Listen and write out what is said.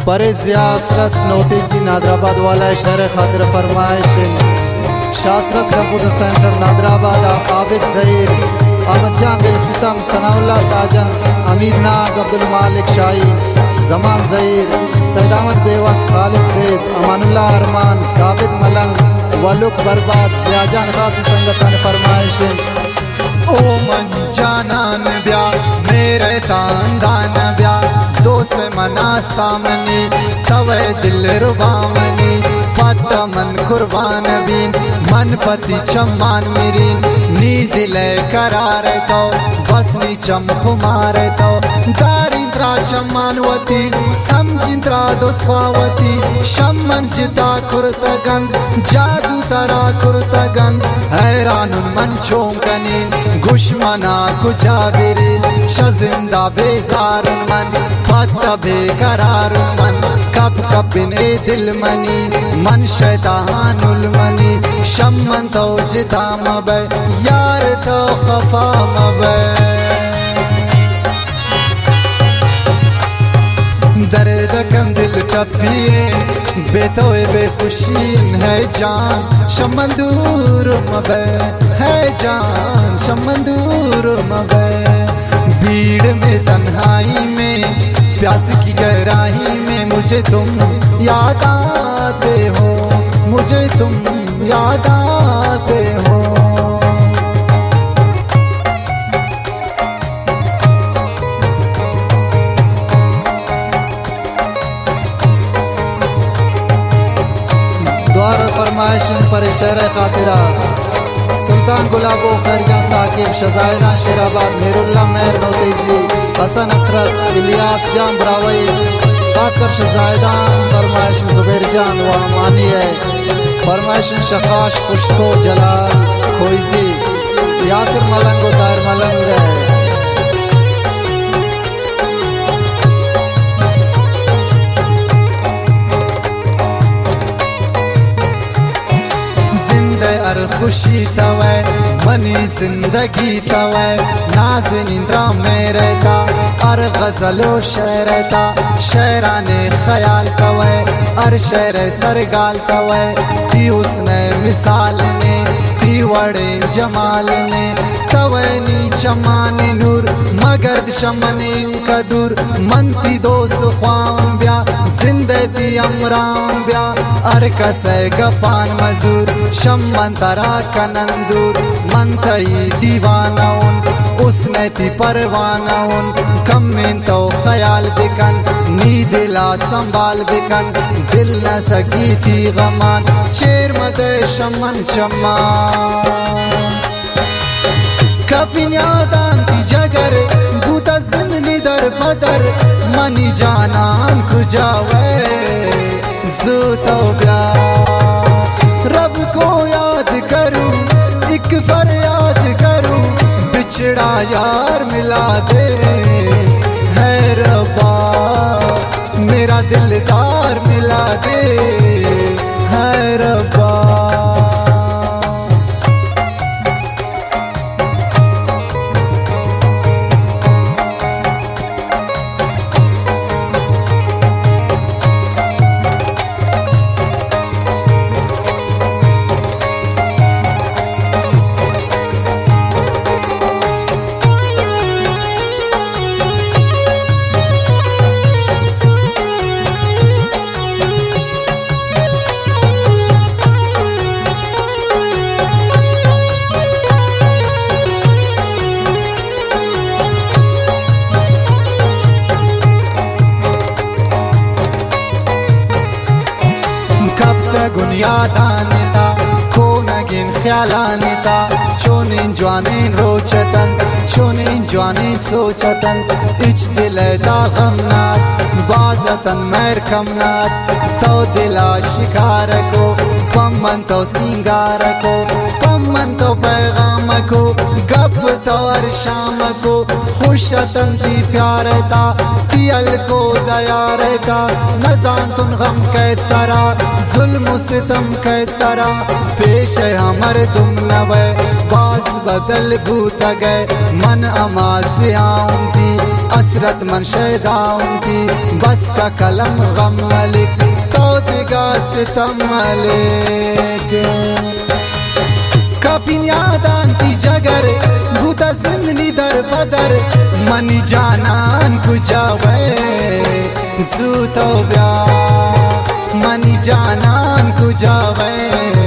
پرے ضیاء حسرت نوتیزی نادرآباد والا ءِ شئیر ءِ خاطر ءَ فرمائش انت۔ شاہ حسرت کمپیوٹر سینٹر نادرآباد ءَ عابد زہیر، احمد جان دل ستم، ثناء اللہ ساجن، حمید ناز، عبدالمالک شاہی، زمان زہیر، سید احمد بیوس، خالد زیب، امان اللہ ارمان، ثابت ملنگ، ولک برباد، ضیاء جان خاص ءِ سنگتانی فرمائش انت۔ او منی جانان بیا، میرے تاندان بیا، دوست منا سامنی، توئے دلربا منی، پت من قربان بین، من پتی چمان میرین، نی دل قرار تو، بس نی چم خمار تو، دارین ترا چمان وتی، سمجھین ترا دوست خواہ وتی، شمن جتا کرتگند، جادو ترا کرتگند، حیران من چون کنین، گوش منا کجا برین، شہ زندہ بیزار من، پت بے قرار من، کپ کپ بن اے دل منی، من شیطان المنی، شمن تو جتا مبے، یار تو خفا مبے۔ درد کن دل ٹپی ایں، بے تو بے خوشی ایں، ہے جان شمن دور مبے، ہے جان شمن دور مبے۔ بھیڑ میں تنہائی میں، پیاس کی گہرائی میں مجھے تم یاد آتے ہو، مجھے تم یاد آتے ہو۔ دوارہ فرمائش انت پر شعر ءِ خاطرا سلطان گلابو، خیر جان ثاقب، شہزائیدان شیر آباد، مہر اللہ مہر نوتیزی، حسن حسرت، الیاس جان براہوئی، خاص کر شہزائیدان فرمائش انت زبیر جان و امانی ءِ۔ فرمائش انت شخاش پشتو، جلال کوئزی، یاسر ملنگ و طاہر ملنگ ءِ۔ زند ءِ ہر خوشی توئے، منی زندگی توئے، نازنین را میرے تا، ہر غزل و شعر تا، شعرانی خیال توئے، ہر شعر ءِ سرگال توئے، تی حسن ءِ مثال نے، تی وڑیں جمال نے، توئے نی چمانی نور، مگرد شمن انکا دور، من تی دوست خواہم بیا، زند ءِ تی ہمراہم بیا، ہر کس ءِ گپان مزور، شمن ترا کنن دور، من تئی دیوانہ اون، حسن ءِ تی پروانہ اون، کمین تو خیال بکن، نی دلا سنبھال بکن، دل نہ سکی تی غمان، چیر مدے شمن چمان۔ کپین یادان تی جگر، بوتا زندنی در بدر، منی جانان کجا وے، زو تو بیا۔ رب کو یاد کروں، ایک فریاد کروں، بچھڑا یار ملا دے، ہے ربا۔ میرا دلدار ملا دے، ہے ربا۔ کپتگن یادانی تا، کونگین خیالانی تا، چونین جوانین روچ اتنت، چونین جوانین سوچ اتنت، ہچ دل ءِ تا غم نات، باز اتنت مہر کم نات، تو دل ءَ شکار کو، پمن تو سینگار کو، پمن تو پیغام کو، گپ تو ہر شام کو، خوش اتن تی پیار ءِ تا، تی ہلک و دیار ءِ تا، نزانتن غم کئے سرا، ظلم و ستم کئے سرا، پیش ءَ ہمر دم نوے، باز بدل بوتگے، من ہما سیاہ اوں تی، حسرت من شیدا اوں تی، بس قلم غم ملک، تو دگہ ستم ملک۔ کپین یادان تی جگر، بوتا زندنی در بدر، منی جانان کجا وے؟ زوتو بیا، منی جانان کجا وے؟